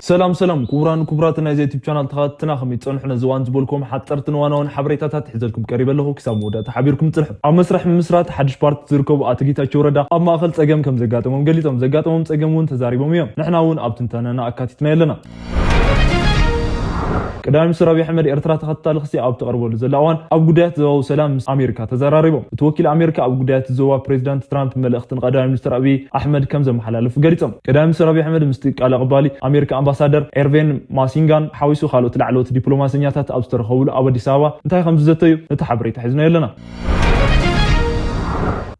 ሰላም ሰላም ክቡራን ክቡራት ናይ ዩቲብ ቻናል ተኸታተልትና፣ ከመይ ትጸንሑ? ነዚ እዋን ዝበልኩም ሓጸርትን ዋናውን ሓበሬታታት ሒዘልኩም ቀሪበ ኣለኹ። ክሳብ መወዳእታ ሓቢርኩም ጽንሑ። ኣብ መስርሕ ምምስራት ሓድሽ ፓርቲ ዝርከቡ ኣቶ ጌታቸው ረዳ ኣብ ማእኸል ጸገም ከም ዘጋጠሞም ገሊጾም። ዘጋጠሞም ጸገም እውን ተዛሪቦም እዮም። ንሕና እውን ኣብ ትንተናና ኣካቲትና ኣለና። ቀዳማይ ሚኒስትር ኣብይ ኣሕመድ ኤርትራ ተኸታሊ ክሲ ኣብ ትቐርበሉ ዘላ እዋን ኣብ ጉዳያት ዞባዊ ሰላም ምስ ኣሜሪካ ተዘራሪቦም። እቲ ወኪል ኣሜሪካ ኣብ ጉዳያት ዞባ ፕሬዚዳንት ትራምፕ መልእኽቲ ንቀዳማይ ሚኒስትር ኣብይ ኣሕመድ ከም ዘመሓላለፉ ገሊጾም። ቀዳማይ ሚኒስትር ኣብይ ኣሕመድ ምስቲ ቃል ኣቐባሊ ኣሜሪካ ኣምባሳደር ኤርቬን ማሲንጋን ሓዊሱ ካልኦት ላዕለዎት ዲፕሎማሰኛታት ኣብ ዝተረኸቡሉ ኣብ ኣዲስ ኣበባ እንታይ ከም ዝዘተዩ ነቲ ሓበሬታ ሒዝናዮ ኣለና።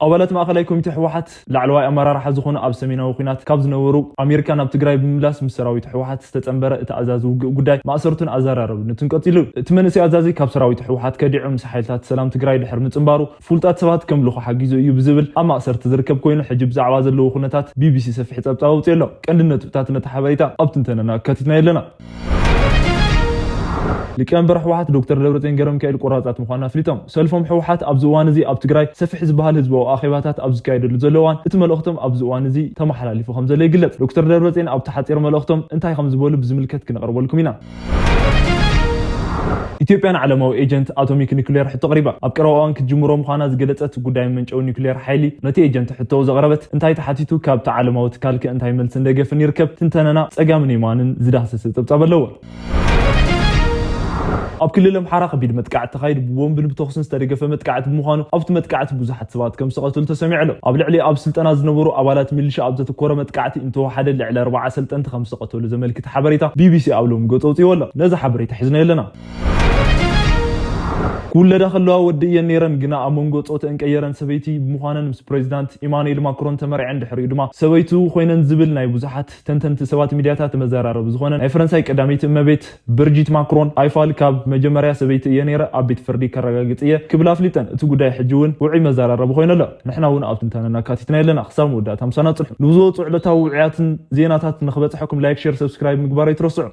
ኣባላት ማእኸላይ ኮሚቴ ህወሓት ላዕለዋይ ኣመራርሓ ዝኾኑ ኣብ ሰሜናዊ ኲናት ካብ ዝነበሩ ኣሜሪካ ናብ ትግራይ ብምምላስ ምስ ሰራዊት ህወሓት ዝተጸንበረ እቲ ኣዛዚ ውግእ ጉዳይ ማእሰርቱን ኣዘራረብነቱን ቀጺሉ። እቲ መንእሰይ ኣዛዚ ካብ ሰራዊት ህወሓት ከዲዑ ምስ ሓይልታት ሰላም ትግራይ ድሕሪ ምጽንባሩ ፍሉጣት ሰባት ከም ልኾ ሓጊዙ እዩ ብዝብል ኣብ ማእሰርቲ ዝርከብ ኮይኑ ሕጂ ብዛዕባ ዘለዎ ኩነታት ቢቢሲ ሰፊሕ ጸብጻብ ኣውጺኡ ኣሎ። ቀንዲ ነጥብታት ነቲ ሓበሬታ ኣብ ትንተናና ኣካቲትና ኣለና። ሊቀመንበር ህወሓት ዶክተር ደብረጽዮን ገብረሚካኤል ቆራጻት ምዃና ኣፍሊጦም። ሰልፎም ህወሓት ኣብዚ እዋን እዚ ኣብ ትግራይ ሰፊሕ ዝበሃል ህዝባዊ ኣኼባታት ኣብ ዝካየደሉ ዘሎ እዋን እቲ መልእኽቶም ኣብዚ እዋን እዚ ተመሓላሊፉ ከም ዘሎ ይግለጽ። ዶክተር ደብረጽዮን ኣብቲ ሓጺር መልእኽቶም እንታይ ከም ዝበሉ ብዝምልከት ክነቕርበልኩም ኢና። ኢትዮጵያ ንዓለማዊ ኤጀንት ኣቶሚክ ኒኩሌር ሕቶ ኣቕሪባ። ኣብ ቀረባ እዋን ክትጅምሮ ምዃና ዝገለጸት ጉዳይ መመንጨዊ ኒኩሌር ሓይሊ ነቲ ኤጀንት ሕቶ ዘቕረበት እንታይ ተሓቲቱ ካብቲ ዓለማዊ ትካልከ እንታይ መልስን ደገፍን ይርከብ? ትንተነና ጸጋምን የማንን ዝዳሰሰ ጸብጻብ ኣለዎ። ኣብ ክልል ኣምሓራ ከቢድ መጥቃዕቲ ተኻይዱ ብቦምብን ብተኹስን ዝተደገፈ መጥቃዕቲ ብምዃኑ ኣብቲ መጥቃዕቲ ብዙሓት ሰባት ከም ዝተቐተሉ ተሰሚዑ ኣሎ። ኣብ ልዕሊ ኣብ ስልጠና ዝነበሩ ኣባላት ሚሊሻ ኣብ ዘተኮረ መጥቃዕቲ እንተወሓደ ልዕሊ ኣርባዓ ሰልጠንቲ ከም ዝተቐተሉ ዘመልክት ሓበሬታ ቢቢሲ ኣብ ሎሚ ገጹ ኣውጺኡ ኣሎ። ነዚ ሓበሬታ ሒዝናዮ ኣለና። ክውለዳ ከለዋ ወዲ እየን ነይረን፣ ግና ኣብ መንጎ ጾተአን ቀየረን ሰበይቲ ብምዃነን ምስ ፕሬዚዳንት ኢማኑኤል ማክሮን ተመርዐን ድሕሪኡ ድማ ሰበይቱ ኮይነን ዝብል ናይ ብዙሓት ተንተንቲ ሰባት ሚድያታት መዘራረቢ ዝኾነ ናይ ፈረንሳይ ቀዳመይቲ እመቤት ብርጂት ማክሮን ኣይፋል ካብ መጀመርያ ሰበይቲ እየ ነይረ፣ ኣብ ቤት ፍርዲ ከረጋግጽ እየ ክብል ኣፍሊጠን። እቲ ጉዳይ ሕጂ እውን ውዑይ መዘራረቢ ኮይኑ ኣሎ። ንሕና እውን ኣብ ትንተናና ኣካቲትና ኣለና። ክሳብ መወዳእታ ምሳና ጽንሑ። ንዝወጹ ዕለታዊ ውዑያትን ዜናታት ንክበጽሐኩም ላይክ፣ ሼር፣ ሰብስክራይብ ምግባር ኣይትረስዑ።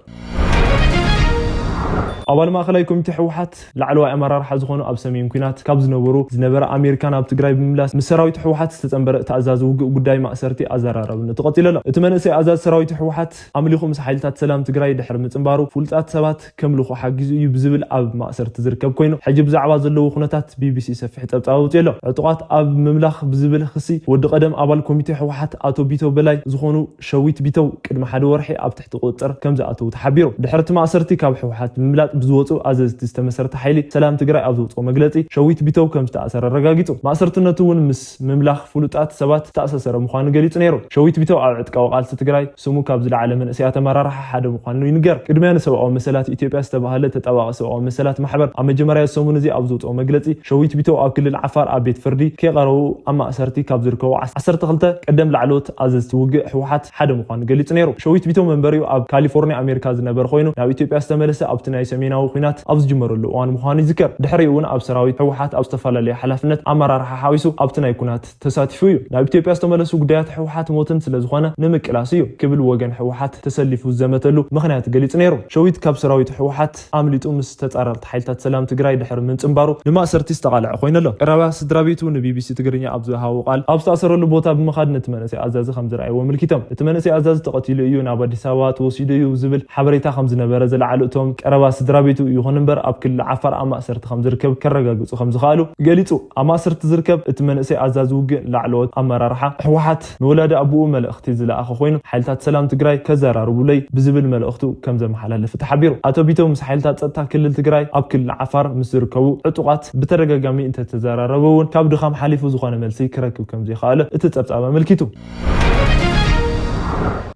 ኣባል ማእኸላይ ኮሚቴ ህወሓት ላዕለዋይ ኣመራርሓ ዝኾኑ ኣብ ሰሜን ኲናት ካብ ዝነበሩ ዝነበረ ኣሜሪካ ናብ ትግራይ ብምምላስ ምስ ሰራዊት ህወሓት ዝተጸንበረ እቲ ኣዛዚ ውግእ ጉዳይ ማእሰርቲ ኣዘራራብነቱ ቀጺሉ ኣሎ። እቲ መንእሰይ ኣዛዚ ሰራዊት ህወሓት ኣምሊኹ ምስ ሓይልታት ሰላም ትግራይ ድሕሪ ምጽንባሩ ፍሉጣት ሰባት ከም ልኾ ሓጊዙ እዩ ብዝብል ኣብ ማእሰርቲ ዝርከብ ኮይኑ ሕጂ ብዛዕባ ዘለዎ ኩነታት ቢቢሲ ሰፊሕ ጸብጻብ ኣውጺኡ ኣሎ። ዕጡቓት ኣብ ምምላኽ ብዝብል ክሲ ወዲ ቀደም ኣባል ኮሚቴ ህወሓት ኣቶ ቢተው በላይ ዝኾኑ ሸዊት ቢተው ቅድሚ ሓደ ወርሒ ኣብ ትሕቲ ቁጽጥር ከም ዝኣተዉ ተሓቢሩ። ድሕሪ እቲ ማእሰርቲ ካብ ህወሓት ብምብላጥ ብዝወጹ ኣዘዝቲ ዝተመሰረተ ሓይሊ ሰላም ትግራይ ኣብ ዘውጽኦ መግለጺ ሸዊት ቢተው ከም ዝተኣሰረ ኣረጋጊጹ። ማእሰርትነቱ እውን ምስ ምምላኽ ፍሉጣት ሰባት ዝተኣሳሰረ ምዃኑ ገሊጹ ነይሩ። ሸዊት ቢተው ኣብ ዕጥቃዊ ቃልሲ ትግራይ ስሙ ካብ ዝለዓለ መንእሰያት ኣመራርሓ ሓደ ምዃኑ ይንገር። ቅድሚያ ንሰብኣዊ መሰላት ኢትዮጵያ ዝተባህለ ተጣባቒ ሰብኣዊ መሰላት ማሕበር ኣብ መጀመርያ ሰሙን እዚ ኣብ ዘውጽኦ መግለጺ ሸዊት ቢተው ኣብ ክልል ዓፋር ኣብ ቤት ፍርዲ ከይቐረቡ ኣብ ማእሰርቲ ካብ ዝርከቡ ዓሰርተ ክልተ ቀደም ላዕለዎት ኣዘዝቲ ውግእ ህወሓት ሓደ ምዃኑ ገሊጹ ነይሩ። ሸዊት ቢተው መንበሪኡ ኣብ ካሊፎርኒያ ኣሜሪካ ዝነበረ ኮይኑ ናብ ኢትዮጵያ ዝተመለሰ ኣብቲ ናይ ሰሜናዊ ኲናት ኣብ ዝጅመረሉ እዋን ምዃኑ ይዝከር። ድሕሪኡ እውን ኣብ ሰራዊት ህወሓት ኣብ ዝተፈላለዩ ሓላፍነት ኣመራርሓ ሓዊሱ ኣብቲ ናይ ኲናት ተሳቲፉ እዩ። ናብ ኢትዮጵያ ዝተመለሱ ጉዳያት ህወሓት ሞትን ስለ ዝኾነ ንምቅላስ እዩ ክብል ወገን ህወሓት ተሰሊፉ ዝዘመተሉ ምኽንያት ገሊጹ ነይሩ። ሸዊት ካብ ሰራዊት ህወሓት ኣምሊጡ ምስ ተጻረርቲ ሓይልታት ሰላም ትግራይ ድሕሪ ምንጽንባሩ ንማእሰርቲ ዝተቓልዐ ኮይኑ ኣሎ። ቀረባ ስድራ ቤቱ ንቢቢሲ ትግርኛ ኣብ ዝሃቦ ቃል ኣብ ዝተኣሰረሉ ቦታ ብምኻድ ነቲ መንእሰይ ኣዛዚ ከም ዝረኣይዎ ኣመልኪቶም። እቲ መንእሰይ ኣዛዚ ተቐቲሉ እዩ፣ ናብ ኣዲስ ኣበባ ተወሲዱ እዩ ዝብል ሓበሬታ ከም ዝነበረ ዝለዓሉ እቶም ቀረባ ስድራ ቤቱ፣ ይኹን እምበር ኣብ ክልል ዓፋር ኣብ ማእሰርቲ ከም ዝርከብ ከረጋግጹ ከም ዝኸኣሉ ገሊጹ። ኣብ ማእሰርቲ ዝርከብ እቲ መንእሰይ ኣዛዚ ውግእ ላዕለዎት ኣመራርሓ ህወሓት ንወላዲ ኣቦኡ መልእኽቲ ዝለኣኸ ኮይኑ ሓይልታት ሰላም ትግራይ ከዘራርቡለይ ብዝብል መልእኽቱ ከም ዘመሓላለፈ ተሓቢሩ። ኣቶ ቢተው ምስ ሓይልታት ጸጥታ ክልል ትግራይ ኣብ ክልል ዓፋር ምስ ዝርከቡ ዕጡቓት ብተደጋጋሚ እንተተዘራረበ እውን ካብ ድኻም ሓሊፉ ዝኾነ መልሲ ክረክብ ከም ዘይኸኣለ እቲ ጸብጻብ ኣመልኪቱ።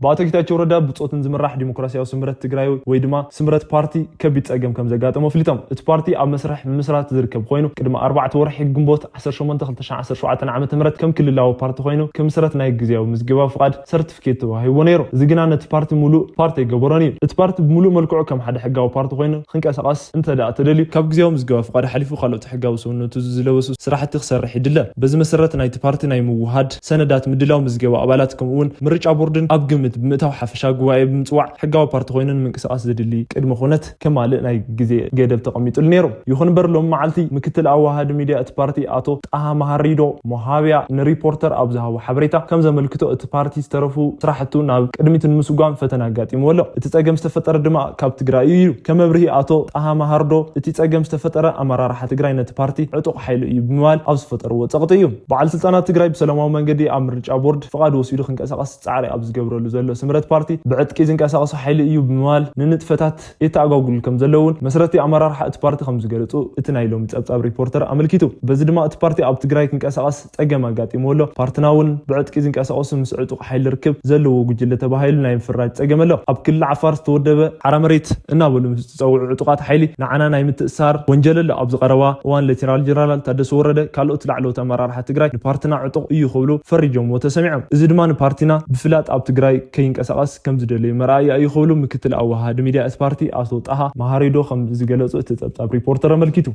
ብኣቶ ጌታቸው ረዳ ብጾትን ዝምራሕ ዲሞክራሲያዊ ስምረት ትግራይ ወይ ድማ ስምረት ፓርቲ ከቢድ ጸገም ከም ዘጋጠሞ ኣፍሊጦም። እቲ ፓርቲ ኣብ መስርሕ ምምስራት ዝርከብ ኮይኑ ቅድሚ ኣርባዕተ ወርሒ ግንቦት ዓሰርተ ሸሞንተ ክልተ ሽሕን ዓሰርተ ሸውዓተን ዓመተ ምህረት ከም ክልላዊ ፓርቲ ኮይኑ ክምስረት ናይ ግዝያዊ ምዝገባ ፍቓድ ሰርቲፊኬት ተዋሂብዎ ነይሩ። እዚ ግና ነቲ ፓርቲ ሙሉእ ፓርቲ ኣይገበሮን እዩ። እቲ ፓርቲ ብሙሉእ መልክዑ ከም ሓደ ሕጋዊ ፓርቲ ኮይኑ ክንቀሳቐስ እንተ ደኣ ተደልዩ ካብ ግዝያዊ ምዝገባ ፍቓድ ሓሊፉ ካልኦት ሕጋዊ ሰውነቱ ዝለበሱ ስራሕቲ ክሰርሕ ይድለ። በዚ መሰረት ናይቲ ፓርቲ ናይ ምውሃድ ሰነዳት ምድላው ምዝገባ ኣባላት ከምኡ እውን ምርጫ ቦርድን ኣብ ግምት ብምእታው ሓፈሻ ጉባኤ ብምፅዋዕ ሕጋዊ ፓርቲ ኮይኑ ንምንቅስቃስ ዘድሊ ቅድመ ኩነት ከማልእ ናይ ግዜ ገደብ ተቐሚጡሉ ነይሩ። ይኹን እምበር ሎም መዓልቲ ምክትል ኣዋሃዲ ሚድያ እቲ ፓርቲ ኣቶ ጣሃ መሃሪዶ ሞሃብያ ንሪፖርተር ኣብ ዝሃቦ ሓበሬታ ከም ዘመልክቶ እቲ ፓርቲ ዝተረፉ ስራሕቱ ናብ ቅድሚት ንምስጓም ፈተና ኣጋጢምዎ ኣሎ። እቲ ፀገም ዝተፈጠረ ድማ ካብ ትግራይ እዩ። ከም መብርሂ ኣቶ ጣሃ መሃርዶ እቲ ፀገም ዝተፈጠረ ኣመራርሓ ትግራይ ነቲ ፓርቲ ዕጡቕ ሓይሊ እዩ ብምባል ኣብ ዝፈጠርዎ ፀቕጢ እዩ። በዓል ስልጣናት ትግራይ ብሰላማዊ መንገዲ ኣብ ምርጫ ቦርድ ፍቓድ ወሲዱ ክንቀሳቐስ ፃዕሪ ኣብ ዝገብረሉ ዘሎ ስምረት ፓርቲ ብዕጥቂ ዝንቀሳቐሱ ሓይሊ እዩ ብምባል ንንጥፈታት የተኣጓጉሉ ከም ዘለውን መስረቲ ኣመራርሓ እቲ ፓርቲ ከም ዝገለፁ እቲ ናይ ሎሚ ፀብፃብ ሪፖርተር ኣመልኪቱ። በዚ ድማ እቲ ፓርቲ ኣብ ትግራይ ክንቀሳቐስ ፀገም ኣጋጢሙ ኣሎ። ፓርትና እውን ብዕጥቂ ዝንቀሳቐሱ ምስ ዕጡቕ ሓይሊ ርክብ ዘለዎ ጉጅለ ተባሂሉ ናይ ምፍራጅ ፀገም ኣሎ። ኣብ ክልል ዓፋር ዝተወደበ ሓራ መሬት እናበሉ ምስ ዝፀውዑ ዕጡቓት ሓይሊ ንዓና ናይ ምትእሳር ወንጀል ኣሎ። ኣብዚ ቀረባ እዋን ሌተናል ጀነራል ታደሰ ወረደ ካልኦት ላዕለዎት ኣመራርሓ ትግራይ ንፓርትና ዕጡቕ እዩ ክብሉ ፈሪጆምዎ ተሰሚዖም። እዚ ድማ ንፓርቲና ብፍላጥ ኣብ ትግራይ ከይንቀሳቐስ ከም ዝደለዩ መርኣያ እዩ ክብሉ ምክትል ኣዋሃዲ ሚድያ እቲ ፓርቲ ኣቶ ጣሃ መሃሪዶ ከም ዝገለጹ እቲ ጸብጻብ ሪፖርተር ኣመልኪቱ።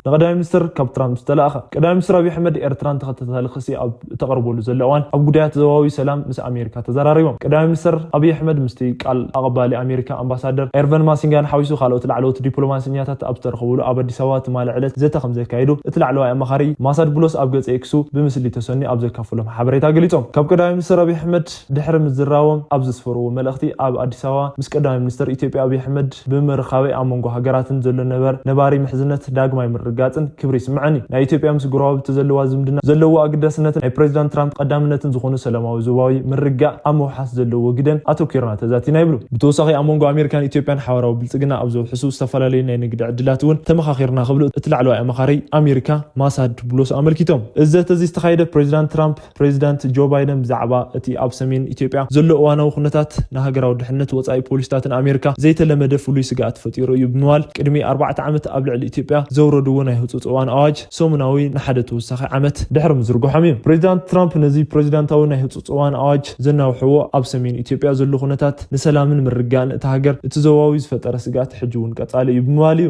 ንቀዳማይ ሚኒስትር ካብ ትራምፕ ዝተላእኸ። ቀዳማይ ሚኒስትር ኣብይ ኣሕመድ ኤርትራን ተኸታታሊ ክሲ ኣብ እተቕርበሉ ዘሎ እዋን ኣብ ጉዳያት ዞባዊ ሰላም ምስ ኣሜሪካ ተዘራሪቦም። ቀዳማይ ሚኒስትር ኣብይ ኣሕመድ ምስቲ ቃል ኣቐባሊ ኣሜሪካ ኣምባሳደር ኤርቨን ማሲንጋን ሓዊሱ ካልኦት ላዕለዎት ዲፕሎማሰኛታት ኣብ ዝተረኸብሉ ኣብ ኣዲስ ኣበባ ትማሊ ዕለት ዘተ ከም ዘካየዱ እቲ ላዕለዋይ ኣማኻሪ ማሳድ ብሎስ ኣብ ገጽ ኤክሱ ብምስሊ ተሰንዩ ኣብ ዘካፈሎም ሓበሬታ ገሊጾም። ካብ ቀዳማይ ሚኒስትር ኣብይ ኣሕመድ ድሕሪ ምዝራቦም ኣብ ዘስፈርዎ መልእኽቲ ኣብ ኣዲስ ኣበባ ምስ ቀዳማይ ሚኒስትር ኢትዮጵያ ኣብይ ኣሕመድ ብምርኻበይ ኣብ መንጎ ሃገራትን ዘሎ ነበር ነባሪ ምሕዝነት ዳግማይ ምርግጋጽን ክብሪ ይስምዓኒ። ናይ ኢትዮጵያ ምስ ጎረባብቲ ዘለዋ ዝምድና ዘለዎ ኣገዳስነትን ናይ ፕሬዚዳንት ትራምፕ ቀዳምነትን ዝኾኑ ሰላማዊ ዞባዊ ምርግጋእ ኣብ ምውሓስ ዘለዎ ግደን ኣተኲርና ተዛቲና ይብሉ። ብተወሳኺ ኣብ መንጎ ኣሜሪካን ኢትዮጵያን ሓበራዊ ብልጽግና ኣብ ዘውሕሱ ዝተፈላለዩ ናይ ንግዲ ዕድላት እውን ተመኻኺርና ክብሉ እቲ ላዕለዋይ ኣማኻሪ ኣሜሪካ ማሳድ ብሎስ ኣመልኪቶም። እዚ ዘተ እዚ ዝተኻየደ ፕሬዚዳንት ትራምፕ ፕሬዚዳንት ጆ ባይደን ብዛዕባ እቲ ኣብ ሰሜን ኢትዮጵያ ዘሎ እዋናዊ ኩነታት ንሃገራዊ ድሕነት ወጻኢ ፖሊሲታትን ኣሜሪካ ዘይተለመደ ፍሉይ ስግኣት ፈጢሩ እዩ ብምባል ቅድሚ ኣርባዕተ ዓመት ኣብ ልዕሊ ኢትዮጵያ ዘውረድዎ ናይ ህጹጽ እዋን ኣዋጅ ሰሙናዊ ንሓደ ተወሳኺ ዓመት ድሕሪ ምዝርግሖም እዩ። ፕሬዚዳንት ትራምፕ ነዚ ፕሬዚዳንታዊ ናይ ህጹጽ እዋን ኣዋጅ ዘናውሕዎ ኣብ ሰሜን ኢትዮጵያ ዘሎ ኩነታት ንሰላምን ምርግጋእን እታ ሃገር እቲ ዞባዊ ዝፈጠረ ስግኣት ሕጂ እውን ቀጻሊ እዩ ብምባል እዩ።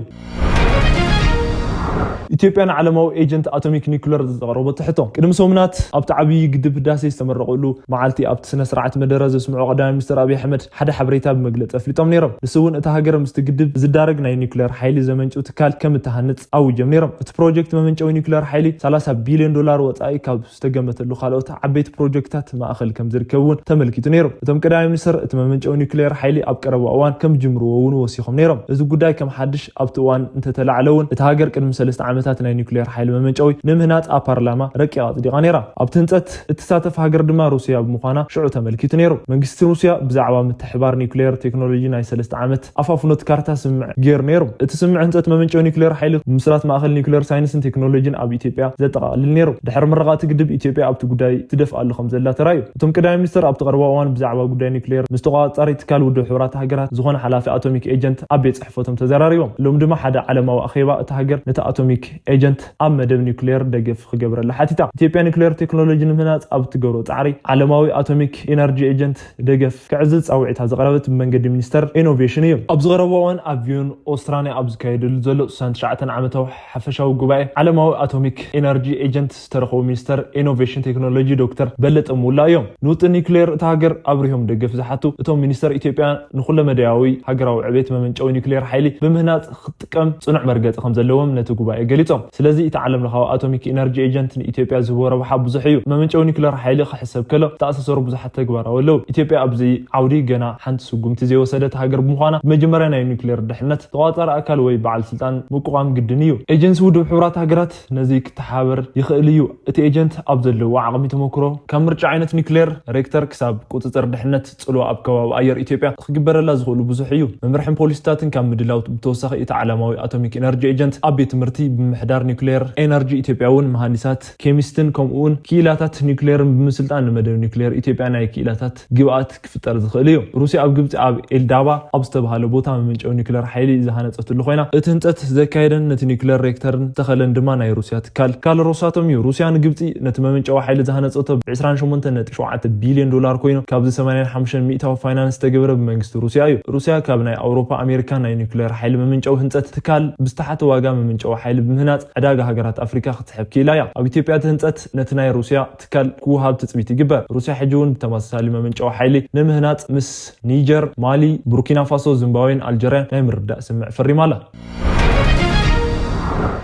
ኢትዮጵያ ንዓለማዊ ኤጀንት ኣቶሚክ ኒኩለር ዘቕረበቶ ሕቶ። ቅድሚ ሰሙናት ኣብቲ ዓብዪ ግድብ ህዳሴ ዝተመረቐሉ መዓልቲ ኣብቲ ስነ ስርዓት መደረ ዘስምዑ ቀዳማይ ሚኒስትር ኣብይ ኣሕመድ ሓደ ሓበሬታ ብመግለጺ ኣፍሊጦም ነይሮም። ንሱ እውን እታ ሃገር ምስቲ ግድብ ዝዳረግ ናይ ኒኩለር ሓይሊ ዘመንጭው ትካል ከም እትሃንጽ ኣውጆም ነይሮም። እቲ ፕሮጀክት መመንጨዊ ኒኩለር ሓይሊ ሰላሳ ቢልዮን ዶላር ወጻኢ ካብ ዝተገመተሉ ካልኦት ዓበይቲ ፕሮጀክታት ማእኸል ከም ዝርከብ እውን ተመልኪቱ ነይሩ። እቶም ቀዳማይ ሚኒስትር እቲ መመንጨዊ ኒኩሌር ሓይሊ ኣብ ቀረባ እዋን ከም ዝጅምርዎ እውን ወሲኾም ነይሮም። እዚ ጉዳይ ከም ሓድሽ ኣብቲ እዋን እንተተላዕለ እውን እታ ሃገር ቅድሚ ሰለስተ ዓመታት ናይ ኒኩሌር ሓይሊ መመንጨዊ ንምህናፅ ኣብ ፓርላማ ረቂቕ ኣፅዲቓ ነይራ። ኣብቲ ህንፀት እትሳተፍ ሃገር ድማ ሩስያ ብምዃና ሽዑ ተመልኪቱ ነይሩ። መንግስቲ ሩስያ ብዛዕባ ምትሕባር ኒኩሌር ቴክኖሎጂ ናይ ሰለስተ ዓመት ኣፋፍኖት ካርታ ስምምዕ ገይሩ ነይሩ። እቲ ስምምዕ ህንፀት መመንጨዊ ኒኩሌር ሓይሊ ምስራት ማእኸል ኒኩሌር ሳይንስን ቴክኖሎጂን ኣብ ኢትዮጵያ ዘጠቓልል ነይሩ። ድሕሪ ምርቓ እቲ ግድብ ኢትዮጵያ ኣብቲ ጉዳይ ትደፍኣሉ ከም ዘላ ተራእዩ። እቶም ቀዳማይ ሚኒስትር ኣብቲ ቀረባ እዋን ብዛዕባ ጉዳይ ኒኩሌር ምስ ተቆጻጻሪ ትካል ውድብ ሕቡራት ሃገራት ዝኾነ ሓላፊ ኣቶሚክ ኤጀንት ኣብ ቤት ጽሕፈቶም ተዘራሪቦም። ሎም ድማ ሓደ ዓለማዊ ኣኼባ እታ ሃገር ነቲ ኣቶሚክ ኤጀንት ኣብ መደብ ኒኩሌር ደገፍ ክገብረላ ሓቲታ። ኢትዮጵያ ኒኩሌር ቴክኖሎጂ ንምህናጽ ኣብ እትገብሮ ጻዕሪ ዓለማዊ ኣቶሚክ ኢነርጂ ኤጀንት ደገፍ ክዕዝዝ ጻውዒታ ዘቕረበት ብመንገዲ ሚኒስተር ኢኖቬሽን እዩ። ኣብ ዝቐረበ እዋን ኣብ ቪዮን ኦስትራንያ ኣብ ዝካየደሉ ዘሎ ስሳን ትሽዓተን ዓመታዊ ሓፈሻዊ ጉባኤ ዓለማዊ ኣቶሚክ ኤነርጂ ኤጀንት ዝተረኸቡ ሚኒስተር ኢኖቬሽን ቴክኖሎጂ ዶክተር በለጠ ሞላ እዮም። ንውጥን ኒውክሌር እታ ሃገር ኣብሪሆም ደገፍ ዝሓቱ እቶም ሚኒስተር፣ ኢትዮጵያ ንኩለመዳያዊ ሃገራዊ ዕቤት መመንጨዊ ኒውክሌር ሓይሊ ብምህናጽ ክትጥቀም ጽኑዕ መርገጺ ከም ዘለዎም ነቲ ጉባኤ ገሊጾም። ስለዚ እቲ ዓለም ለኻዊ ኣቶሚክ ኢነርጂ ኤጀንት ንኢትዮጵያ ዝህቦ ረብሓ ብዙሕ እዩ። መመንጨዊ ኒውክሌር ሓይሊ ክሕሰብ ከሎ ዝተኣሳሰሩ ብዙሓት ተግባራዊ ኣለዉ። ኢትዮጵያ ኣብዚ ዓውዲ ገና ሓንቲ ስጉምቲ ዘይወሰደት ሃገር ብምዃና ብመጀመርያ ናይ ኒውክሌር ድሕነት ተቋጻሪ ኣካል ወይ በዓል ስልጣን ምቁቋም ግድን እዩ። ኤጀንሲ ውድብ ሕቡራት ሃገራት ነዚ ክተሓባበር ይኽእል እዩ። እቲ ኤጀንት ኣብ ዘለዎ ዓቕሚ ተመክሮ ካብ ምርጫ ዓይነት ኒውክሌር ሬክተር ክሳብ ቁጽጽር ድሕነት ጽልዋ ኣብ ከባቢ ኣየር ኢትዮጵያ ክግበረላ ዝኽእሉ ብዙሕ እዩ። መምርሕን ፖሊሲታትን ካብ ምድላው ብተወሳኺ እቲ ዓለማዊ ኣቶሚክ ኤነርጂ ኤጀንት ኣብ ቤት ትምህርቲ ብምሕዳር ኒውክሌር ኤነርጂ ኢትዮጵያ እውን መሃንዲሳት፣ ኬሚስትን ከምኡውን ክኢላታት ኒውክሌርን ብምስልጣን ንመደብ ኒውክሌር ኢትዮጵያ ናይ ክኢላታት ግብኣት ክፍጠር ዝኽእል እዩ። ሩስያ ኣብ ግብጺ ኣብ ኤልዳባ ኣብ ዝተባህለ ቦታ መመንጨዊ ኒውክሌር ሓይሊ ዝሃነጸትሉ ኮይና እቲ ህንጸት ዘካየደን ነቲ ኒውክሌር ሬክተርን ዝተኸለን ድማ ናይ ሩስያ ትካል ትካል ሮሳቶም እዩ። ሩስያ ንግብጺ ነቲ መመንጨዊ ሓይሊ ዝሃነጸቶ ብ ዕስራን ሸሞንተን ነጥቢ ሸውዓተ ቢልዮን ዶላር ኮይኑ ካብዚ ሰማንያን ሓሙሽተን ሚእታዊ ፋይናንስ ዝተገበረ ብመንግስቲ ሩስያ እዩ። ሩስያ ካብ ናይ ኣውሮፓ፣ ኣሜሪካ ናይ ኒውክሌር ሓይሊ መመንጨዊ ህንጸት ትካል ብዝተሓተ ዋጋ መመንጨዊ ሓይሊ ብምህናጽ ዕዳጋ ሃገራት ኣፍሪካ ክትስሕብ ክኢላ እያ። ኣብ ኢትዮጵያ እቲ ህንፀት ነቲ ናይ ሩስያ ትካል ክወሃብ ትፅቢት ይግበር። ሩስያ ሕጂ እውን ብተመሳሳሊ መመንጨዊ ሓይሊ ንምህናጽ ምስ ኒጀር፣ ማሊ፣ ቡርኪና ፋሶ፣ ዚምባብዌን ኣልጀርያን ናይ ምርዳእ ስምምዕ ፈሪማ ኣላ።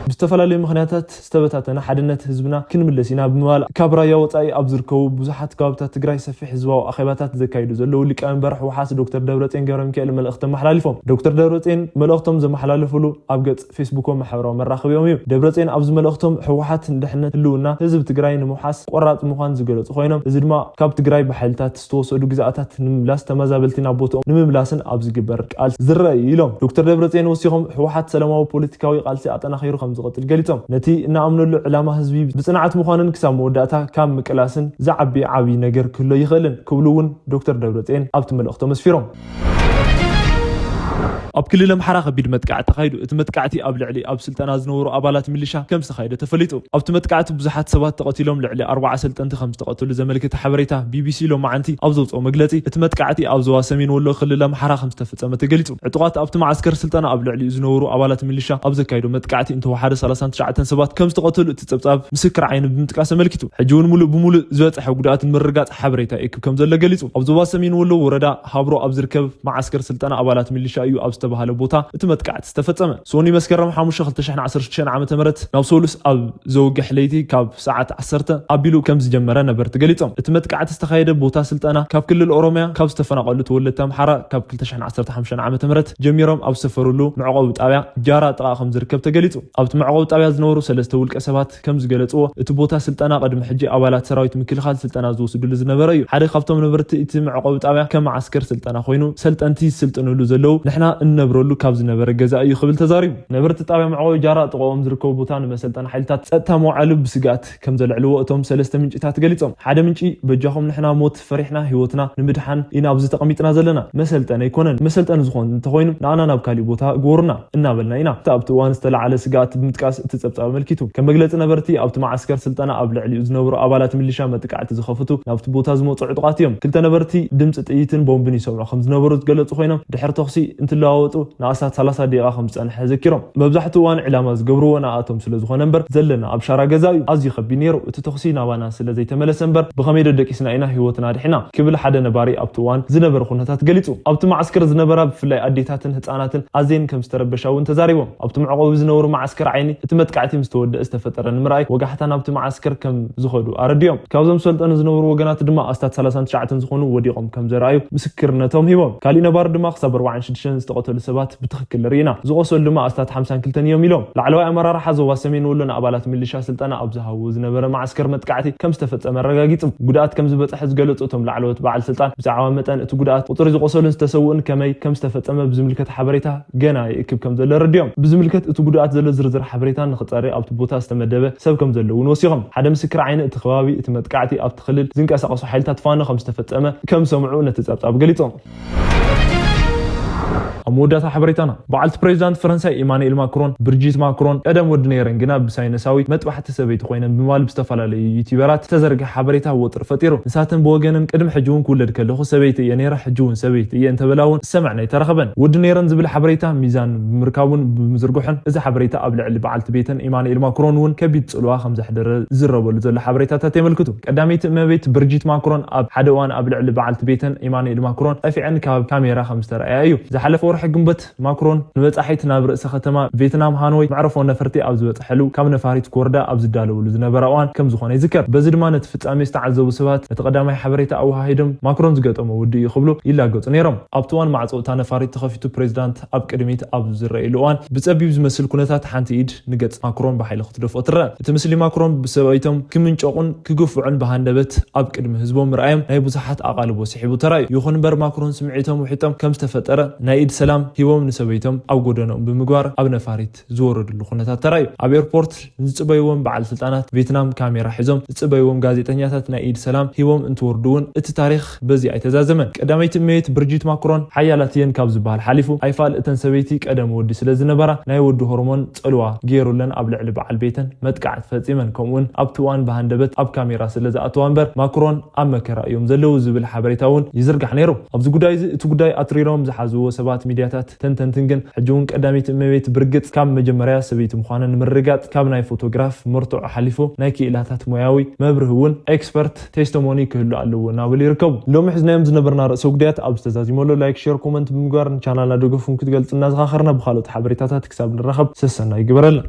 ብዝተፈላለዩ ምኽንያታት ዝተበታተነ ሓድነት ህዝብና ክንምልስ ኢና ብምባል ካብ ራያ ወፃኢ ኣብ ዝርከቡ ብዙሓት ከባብታት ትግራይ ሰፊሕ ህዝባዊ ኣኼባታት ዘካይዱ ዘለዉ ሊቀመንበር ህወሓት ዶክተር ደብረፅዮን ገብረሚካኤል መልእኽቲ ኣመሓላሊፎም። ዶክተር ደብረፅዮን መልእኽቶም ዘመሓላለፍሉ ኣብ ገፅ ፌስቡኮም ማሕበራዊ መራኸቢኦም እዩ። ደብረፅዮን ኣብዚ መልእኽቶም ህወሓት ንድሕነት ህልውና ህዝቢ ትግራይ ንምውሓስ ቆራፅ ምዃን ዝገለፁ ኮይኖም፣ እዚ ድማ ካብ ትግራይ ብሓይልታት ዝተወሰዱ ግዛኣታት ንምምላስ፣ ተመዛበልቲ ናብ ቦታኦም ንምምላስን ኣብ ዝግበር ቃልሲ ዝረአ እዩ ኢሎም። ዶክተር ደብረፅዮን ወሲኾም ህወሓት ሰላማዊ ፖለቲካዊ ቃልሲ ኣጠናኺሩ ከም ዝቐፅል ገሊፆም። ነቲ እናኣምነሉ ዕላማ ህዝቢ ብፅንዓት ምዃንን ክሳብ መወዳእታ ካብ ምቅላስን ዝዓቢ ዓብዪ ነገር ክህሎ ይኽእልን ክብሉ እውን ዶክተር ደብረፅዮን ኣብቲ መልእኽቶም ኣስፊሮም። ኣብ ክልል ኣምሓራ ከቢድ መጥቃዕቲ ተኻይዱ። እቲ መጥቃዕቲ ኣብ ልዕሊ ኣብ ስልጠና ዝነበሩ ኣባላት ሚሊሻ ከም ዝተኻየደ ተፈሊጡ። ኣብቲ መጥቃዕቲ ብዙሓት ሰባት ተቐቲሎም፣ ልዕሊ ኣርባዓ ሰልጠንቲ ከም ዝተቐተሉ ዘመልክት ሓበሬታ ቢቢሲ ሎማዓንቲ ኣብ ዘውፅኦ መግለፂ፣ እቲ መጥቃዕቲ ኣብ ዞባ ሰሜን ወሎ ክልል ኣምሓራ ከም ዝተፈጸመ ተገሊጹ። ዕጡቓት ኣብቲ መዓስከር ስልጠና ኣብ ልዕሊኡ ዝነበሩ ኣባላት ሚሊሻ ኣብ ዘካየዶ መጥቃዕቲ እንተወሓደ ሰላሳን ትሽዓተን ሰባት ከም ዝተቐተሉ እቲ ጸብጻብ ምስክር ዓይኒ ብምጥቃስ ኣመልኪቱ። ሕጂ እውን ሙሉእ ብሙሉእ ዝበጽሐ ጉድኣት ንምርጋጽ ሓበሬታ ይእክብ ከም ዘሎ ገሊጹ። ኣብ ዞባ ሰሜን ወሎ ወረዳ ሃብሮ ኣብ ዝርከብ መዓስከር ስልጠና ኣባላት ሚሊሻ እዩ ኣብ ዝተባህለ ቦታ እቲ መጥቃዕቲ ዝተፈጸመ። ሶኒ መስከረም ሓሙሽተ ክልተ ሽሕን ዓሰርተ ሽዱሽተን ዓመተ ምህረት ናብ ሶሉስ ኣብ ዘውግሕ ለይቲ ካብ ሰዓት ዓሰርተ ኣቢሉ ከም ዝጀመረ ነበርቲ ገሊጾም። እቲ መጥቃዕቲ ዝተኻየደ ቦታ ስልጠና ካብ ክልል ኦሮሚያ ካብ ዝተፈናቐሉ ተወለድቲ ኣምሓራ ካብ ክልተ ሽሕን ዓሰርተ ሓሙሽተን ዓመተ ምህረት ጀሚሮም ኣብ ዝሰፈሩሉ መዕቆቢ ጣብያ ጃራ ጥቓ ከም ዝርከብ ተገሊጹ። ኣብቲ መዕቆቢ ጣብያ ዝነበሩ ሰለስተ ውልቀ ሰባት ከም ዝገለጽዎ፣ እቲ ቦታ ስልጠና ቅድሚ ሕጂ ኣባላት ሰራዊት ምክልኻል ስልጠና ዝወስድሉ ዝነበረ እዩ። ሓደ ካብቶም ነበርቲ እቲ መዕቆቢ ጣብያ ከም መዓስከር ስልጠና ኮይኑ ሰልጠንቲ ዝስልጥንሉ ዘለዉ ንሕና እንነብረሉ ካብ ዝነበረ ገዛ እዩ ክብል ተዛሪቡ። ነበርቲ ጣብያ መዕቆቢ ጃራ ጥቕኦም ዝርከቡ ቦታ ንመሰልጠኒ ሓይልታት ጸጥታ መውዓሉ ብስግኣት ከም ዘልዕልዎ እቶም ሰለስተ ምንጭታት ገሊጾም። ሓደ ምንጪ፣ በጃኹም ንሕና ሞት ፈሪሕና ህይወትና ንምድሓን ኢና ኣብዚ ተቐሚጥና ዘለና። መሰልጠኒ ኣይኮነን። መሰልጠኒ ዝኾን እንተኾይኑ ንኣና ናብ ካሊእ ቦታ ግበሩና እናበልና ኢና። እቲ ኣብቲ እዋን ዝተለዓለ ስግኣት ብምጥቃስ እቲ ጸብጻብ ኣመልኪቱ። ከም መግለጺ ነበርቲ ኣብቲ መዓስከር ስልጠና ኣብ ልዕሊኡ ዝነበሩ ኣባላት ሚሊሻ መጥቃዕቲ ዝኸፍቱ ናብቲ ቦታ ዝመጹ ዕጡቓት እዮም። ክልተ ነበርቲ ድምጺ ጥይትን ቦምብን ይሰምዑ ከም ዝነበሩ ዝገለጹ ኮይኖም ድሕሪ ተኹሲ እንትለዋወጡ ንኣስታት ሰላሳ ደቂቓ ከም ዝጸንሐ ዘኪሮም። መብዛሕትኡ እዋን ዕላማ ዝገብርዎ ንኣቶም ስለ ዝኾነ እምበር ዘለና ኣብ ሻራ ገዛ እዩ። ኣዝዩ ከቢድ ነይሩ። እቲ ተኹሲ ናባና ስለ ዘይተመለሰ እምበር ብኸመይ ደደቂስና ኢና ህይወትና ኣድሒና ክብል ሓደ ነባሪ ኣብቲ እዋን ዝነበረ ኩነታት ገሊጹ። ኣብቲ መዓስከር ዝነበራ ብፍላይ ኣዴታትን ህጻናትን ኣዝየን ከም ዝተረበሻ እውን ተዛሪቦም። ኣብቲ መዕቆቢ ዝነበሩ መዓስከር ዓይኒ እቲ መጥቃዕቲ ምስ ተወደአ ዝተፈጠረ ንምርኣይ ወጋሕታ ናብቲ መዓስከር ከም ዝኸዱ ኣረዲኦም። ካብዞም ዝሰልጠኑ ዝነበሩ ወገናት ድማ ኣስታት ሰላሳን ትሽዓተን ዝኾኑ ወዲቖም ከም ዘረኣዩ ምስክርነቶም ሂቦም። ካሊእ ነባሪ ድማ ክሳብ ኣርባዓን ሽዱሽተን ዝተቐተሉ ሰባት ብትኽክል ርኢና፣ ዝቖሰሉ ድማ ኣስታት ሓምሳን ክልተን እዮም ኢሎም። ላዕለዋይ ኣመራርሓ ዞባ ሰሜን ወሎ ንኣባላት ሚሊሻ ስልጠና ኣብ ዝሃብዎ ዝነበረ መዓስከር መጥቃዕቲ ከም ዝተፈጸመ ኣረጋጊጹ። ጉድኣት ከም ዝበጽሐ ዝገለጹ እቶም ላዕለዎት በዓል ስልጣን ብዛዕባ መጠን እቲ ጉድኣት፣ ቁጽሪ ዝቖሰሉን ዝተሰውኡን ከመይ ከም ዝተፈጸመ ብዝምልከት ሓበሬታ ገና ይእክብ ከም ዘሎ ኣረዲኦም። ብዝምልከት እቲ ጉድኣት ዘሎ ዝርዝር ሓበሬታ ንኽጸሪ ኣብቲ ቦታ ዝተመደበ ሰብ ከም ዘሎ እውን ወሲኾም። ሓደ ምስክር ዓይኒ እቲ ከባቢ እቲ መጥቃዕቲ ኣብቲ ክልል ዝንቀሳቐሱ ሓይልታት ፋኖ ከም ዝተፈጸመ ከም ሰምዑ ነቲ ጸብጻብ ገሊጾም። ኣብ መወዳእታ ሓበሬታና፣ በዓልቲ ፕሬዚዳንት ፈረንሳይ ኢማኑኤል ማክሮን፣ ብርጂት ማክሮን፣ ቀደም ወዲ ነይረን ግና ብሳይነሳዊ መጥባሕቲ ሰበይቲ ኮይነን ብምባል ብዝተፈላለዩ ዩቲዩበራት ዝተዘርግሐ ሓበሬታ ወጥሪ ፈጢሩ። ንሳተን ብወገነን ቅድሚ ሕጂ እውን ክውለድ ከለኹ ሰበይቲ እየ ነይረ፣ ሕጂ እውን ሰበይቲ እየ እንተበላ እውን ዝሰምዐን ኣይተረኸበን። ወዲ ነይረን ዝብል ሓበሬታ ሚዛን ብምርካቡን ብምዝርግሑን እዚ ሓበሬታ ኣብ ልዕሊ በዓልቲ ቤተን ኢማኑኤል ማክሮን እውን ከቢድ ጽልዋ ከም ዘሕደረ ዝዝረበሉ ዘሎ ሓበሬታታት የመልክቱ። ቀዳመይቲ እመቤት ብርጂት ማክሮን ኣብ ሓደ እዋን ኣብ ልዕሊ በዓልቲ ቤተን ኢማኑኤል ማክሮን ጠፊዐን ካብ ካሜራ ከም ዝተረኣያ እዩ። ዝሓለፈ ወርሒ ግንቦት ማክሮን ንበጻሒት ናብ ርእሰ ከተማ ቬትናም ሃኖይ መዕረፎ ነፈርቲ ኣብ ዝበጽሐሉ ካብ ነፋሪት ክወርዳ ኣብ ዝዳለውሉ ዝነበራ እዋን ከም ዝኾነ ይዝከር። በዚ ድማ ነቲ ፍጻሜ ዝተዓዘቡ ሰባት ነቲ ቀዳማይ ሓበሬታ ኣወሃሂዶም ማክሮን ዝገጠሞ ውዲ እዩ ክብሉ ይላገጹ ነይሮም። ኣብቲ እዋን ማዕጾ እታ ነፋሪት ተኸፊቱ ፕሬዚዳንት ኣብ ቅድሚት ኣብ ዝረኣየሉ እዋን ብጸቢብ ዝመስል ኩነታት ሓንቲ ኢድ ንገጽ ማክሮን ብሓይሊ ክትደፍኦ ትረአ። እቲ ምስሊ ማክሮን ብሰበይቶም ክምንጨቑን ክግፍዑን ብሃንደበት ኣብ ቅድሚ ህዝቦም ምርኣዮም ናይ ብዙሓት ኣቓልቦ ስሒቡ ተራእዩ። ይኹን እምበር ማክሮን ስምዒቶም ውሒጦም ከም ዝተፈጠረ ናይ ኢድ ሰላም ሂቦም ንሰበይቶም ኣብ ጎደኖም ብምግባር ኣብ ነፋሪት ዝወረድሉ ኩነታት ተራእዩ። ኣብ ኤርፖርት ዝጽበይዎም በዓል ስልጣናት ቬትናም ካሜራ ሒዞም ዝጽበይዎም ጋዜጠኛታት ናይ ኢድ ሰላም ሂቦም እንትወርዱ እውን እቲ ታሪኽ በዚ ኣይተዛዘመን። ቀዳመይቲ እመቤት ብርጂት ማክሮን ሓያላት እየን ካብ ዝበሃል ሓሊፉ ኣይፋል እተን ሰበይቲ ቀደም ወዲ ስለ ዝነበራ ናይ ወዲ ሆርሞን ጽልዋ ገይሩለን ኣብ ልዕሊ በዓል ቤተን መጥቃዕቲ ፈጺመን፣ ከምኡውን ኣብቲ እዋን ብሃንደበት ኣብ ካሜራ ስለ ዝኣተዋ እምበር ማክሮን ኣብ መከራ እዮም ዘለዉ ዝብል ሓበሬታ እውን ይዝርጋሕ ነይሩ። ኣብዚ ጉዳይ እዚ እቲ ጉዳይ ኣትሪሮም ዝሓዝዎ ሰባት ሚድያታት ተንተንትን ግን ሕጂ እውን ቀዳሚት እመቤት ብርግጽ ካብ መጀመርያ ሰበይቲ ምዃና ንምርግጋጽ ካብ ናይ ፎቶግራፍ መርትዖ ሓሊፉ ናይ ክኢላታት ሞያዊ መብርሂ እውን ኤክስፐርት ቴስቲሞኒ ክህሉ ኣለዎ እናበሉ ይርከቡ። ሎሚ ሒዝናዮም ዝነበርና ርእሰ ጉዳያት ኣብ ዝተዛዚመሉ ላይክ፣ ሼር፣ ኮመንት ብምግባር ንቻናልና ደገፉን ክትገልጹ እናዘኻኸርና ብኻልኦት ሓበሬታታት ክሳብ ንራኸብ ሰሰና ይግበረልና።